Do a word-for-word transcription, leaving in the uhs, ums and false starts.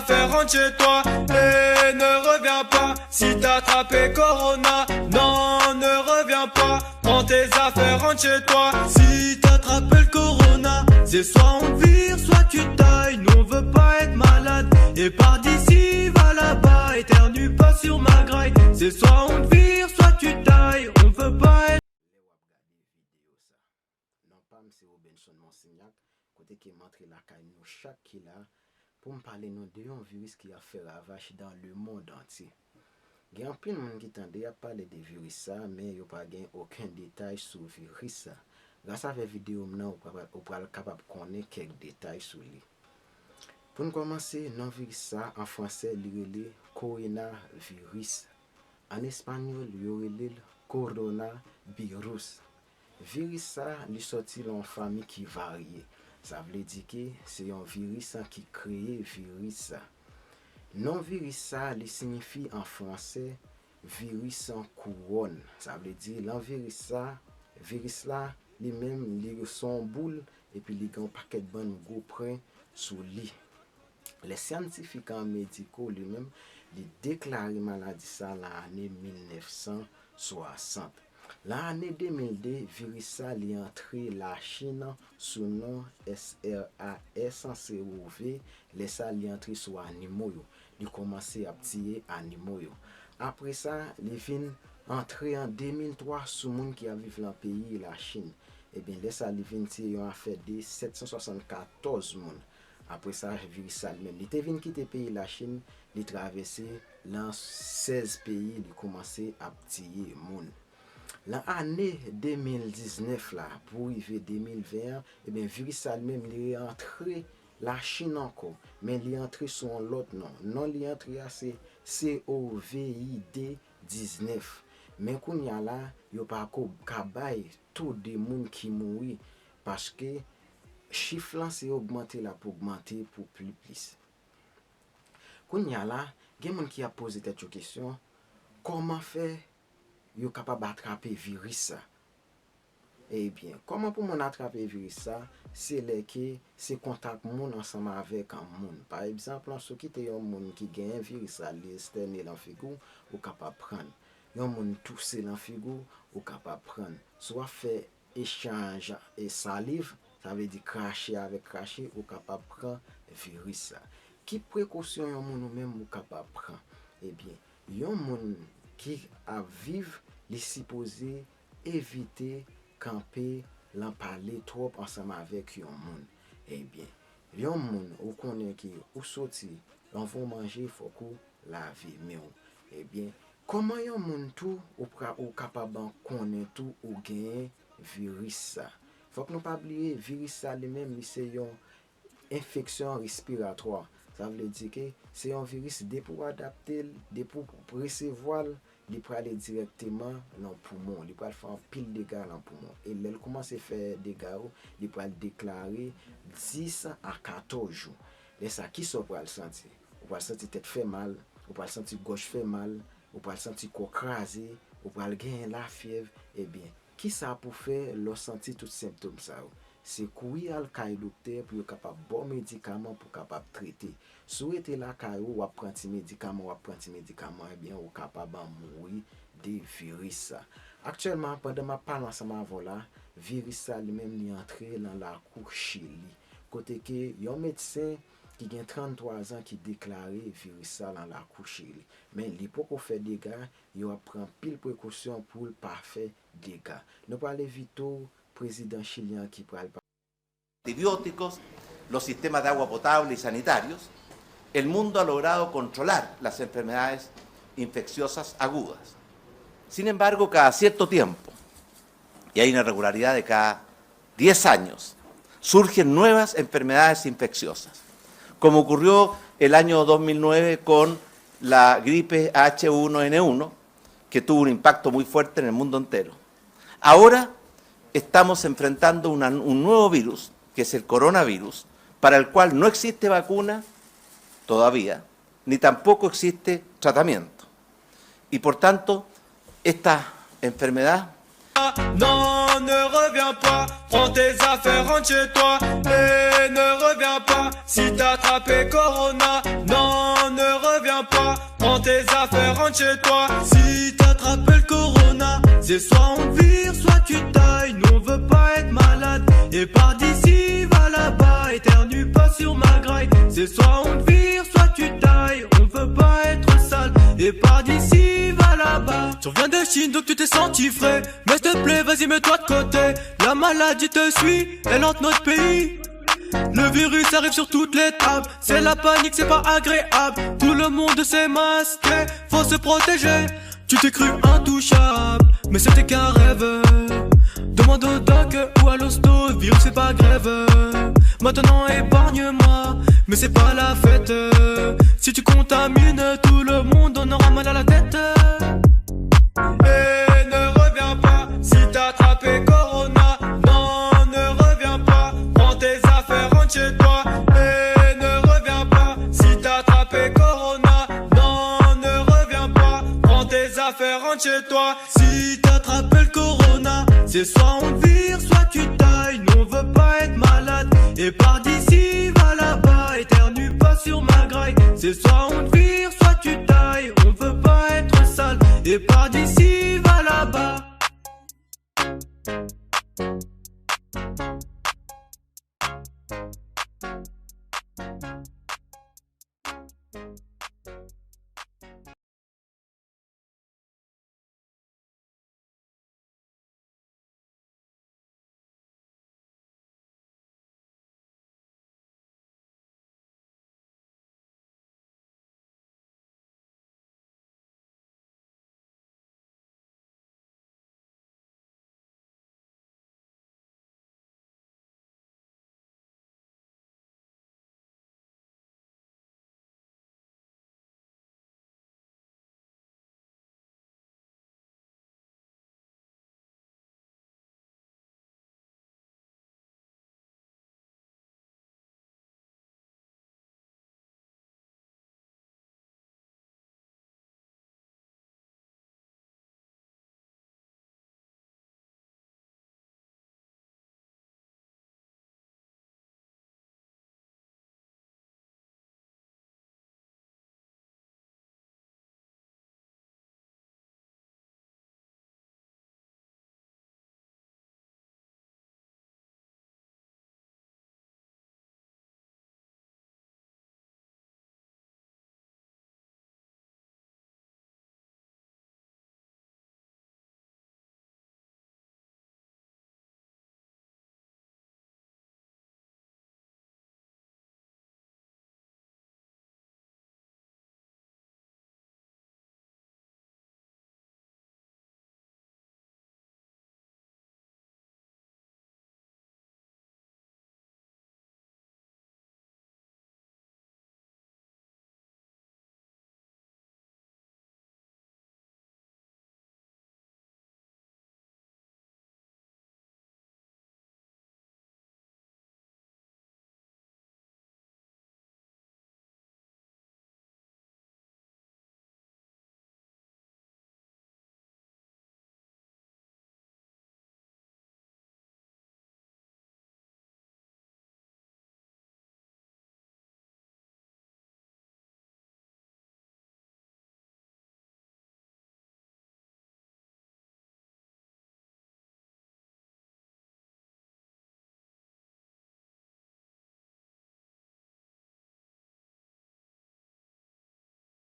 Fais rentrer toi et ne reviens pas. Si t'as attrapé corona, non, ne reviens pas. Prends tes affaires, rentre chez toi. Si t'attrapes le corona, c'est soit on te vire, soit tu tailles. Nous, on veut pas être malade. Et par d'ici, va là-bas. Éternue pas sur ma graille. C'est soit on te vire, soit tu tailles. On veut pas être. Non pa m se Robenson Monsignac, kote ke m antre lakay nou chak ki la pou m pale nou de yon viris ki ap fè ravaj dans le monde entier. Gen anpil moun ki tande y ap pale de viris sa, men yo pa gen okenn detay sou viris sa. Gras avèk videyo m nan, ou pral, ou pral kapab konnen kèk detay sou li. Pou n kòmanse, non viris sa, an fransè, li rele kowonaviris. An espanyòl, yo rele l coronavirus. Viris sa, li sòti nan yon fanmi ki varye. Sa vle di ke se yon viris ki kreye viris sa. Non viris sa, li siyifi an fransè viris kouwòn. Sa vle di, lan viris sa, viris la, li menm, li se yon boul, epi li gen yon pakèt bann gwo pwen sou li. Les scientifiques médicaux, li menm, li deklare maladi sa lan ane mil nèf san swasant. Lan ane de mil de, viris sa, li antre Lachin sou non S R A S C O V, lè sa, li antre sou animo yo. Li kòmanse ap tiye animo yo. Apre sa, li vin antre an de mil twa sou moun ki ap viv lan peyi Lachin. Ebyen, lè sa, li vin tiye yon afè de sèt san swasannkatòz moun. Apre sa, viris sa li menm, li te vin kite peyi Lachin, li travèse lan sèz peyi, li kòmanse ap tiye moun. Lan ane de mil diznèf la, pou rive de mil ven an, ebyen, viris sa li menm, li antre Lachin ankò, men li antre sou yon lòt non. Non li antre a se C O V I D diznèf. Men kounye a la, yo pa ko ka bay tou de moun ki mouri, paske chif lan se ogmante l ap ogmante pou pli plis. Kounye a la, gen moun ki ap poze tèt yo kesyon, kòman fè yo kapab atrape viris sa? Ebyen, kòman pou moun atrape viris sa? Se lè ke se kontak moun ansanm avèk moun. Pa egzanp, si w kite yon moun ki genyen viris sa, li estène lan figi w, ou kapab pran l. Yon moun touse lan figi w, ou kapab pran l. Si w ap fè echanj e saliv, sa vle di krache avèk krache, ou kapab pran viris sa. Ki prekosyon yon moun ou menm ou kapab pran? Ebyen, yon moun ki ap viv, li sipoze evite kanpe lan pale twòp ansanm avèk yon moun. Ebyen, yon moun ou konnen ke ou soti lan fè w manje, fòk ou lave men w. Ebyen, kòman yon moun tou ou pra-, ou kapab konnen tou ou genyen viris sa? Fòk nou pa bliye, viris sa li menm, li se yon enfeksyon respiratwa. Sa vle di ke se yon viris, depi w adapte l, depi w resevwa l, li prale dirèkteman lan poumon. Li pral fè anpil dega lan poumon. E lè l kòmanse fè dega yo, li pral deklare dis a katòz jou. Lè sa, kisa w pral santi? Ou pral santi tèt fè mal, ou pral santi gòj fè mal, ou pral santi kò kraze, ou pral genyen lafyèv. Ebyen, kisa pou fè lè w santi tout sentòm sa yo? Se kouri al kay doktè pou yo kapab ba w medikaman pou kapab trete. Si w rete lakay ou, w ap pran ti medikaman, w ap pran ti medikaman, ebyen, ou kapab mouri de viris sa. Aktyèlman, pandan m ap pale ansanm avè w la, viris sa li menm li antre lan lakou Chili, kote ke yon medsen ki gen tranntwa zan ki deklare viris sa lan lakou Chili. Men li poko fè dega, yo ap pran anpil prekosyon pou l pa fè dega. Nou pral envite w, prezidan chilyen an ki pral pale. Antibióticos, los sistemas de agua potable y sanitarios, el mundo ha logrado controlar las enfermedades infecciosas agudas. Sin embargo, cada cierto tiempo, y hay una regularidad de cada diez años, surgen nuevas enfermedades infecciosas, como ocurrió el año dos mil nueve con la gripe H uno N uno, que tuvo un impacto muy fuerte en el mundo entero. Ahora estamos enfrentando una, un nuevo virus, que es el coronavirus, para el cual no existe vacuna todavía, ni tampoco existe tratamiento. Y por tanto, esta enfermedad Non, ne reviens pas. Prends tes affaires, rentre chez toi et ne reviens pas. Si t'as attrapé corona, non, ne reviens pas. Prends tes affaires, rentre chez toi. Si t'attrapes le corona, c'est soit on te vire, soit tu tailles. Nous on veut pas être malade. Et par d'ici, va là-bas. Éternue pas sur ma graille. C'est soit on te vire, soit tu tailles. On veut pas être sale. Et par d'ici, va là-bas. Tu reviens de Chine, donc tu t'es senti frais. Mais s'il te plaît, vas-y, mets-toi de côté. La maladie te suit, elle hante notre pays. Le virus arrive sur toutes les tables. C'est la panique, c'est pas agréable. Tout le monde s'est masqué, faut se protéger. Tu t'es cru intouchable, mais c'était qu'un rêve. Demande au doc ou à l'hosto, le virus fait pas grève. Maintenant épargne-moi, mais c'est pas la fête. Si tu contamines tout le monde, on aura mal à la tête. Et ne reviens pas si t'as attrapé corona. Non, ne reviens pas. Prends tes affaires, rentre chez toi. Et ne reviens pas si t'as attrapé corona. Non, ne reviens pas. Prends tes affaires, rentre chez toi. Si t'attrapes le corona, c'est soit on te vire, soit tu tailles. Nous on veut pas être malade. Et par d'ici, va là-bas. Éternue pas sur ma graille. C'est soit on te vire, soit tu tailles. On veut pas être sale. Et par d'ici, va là-bas.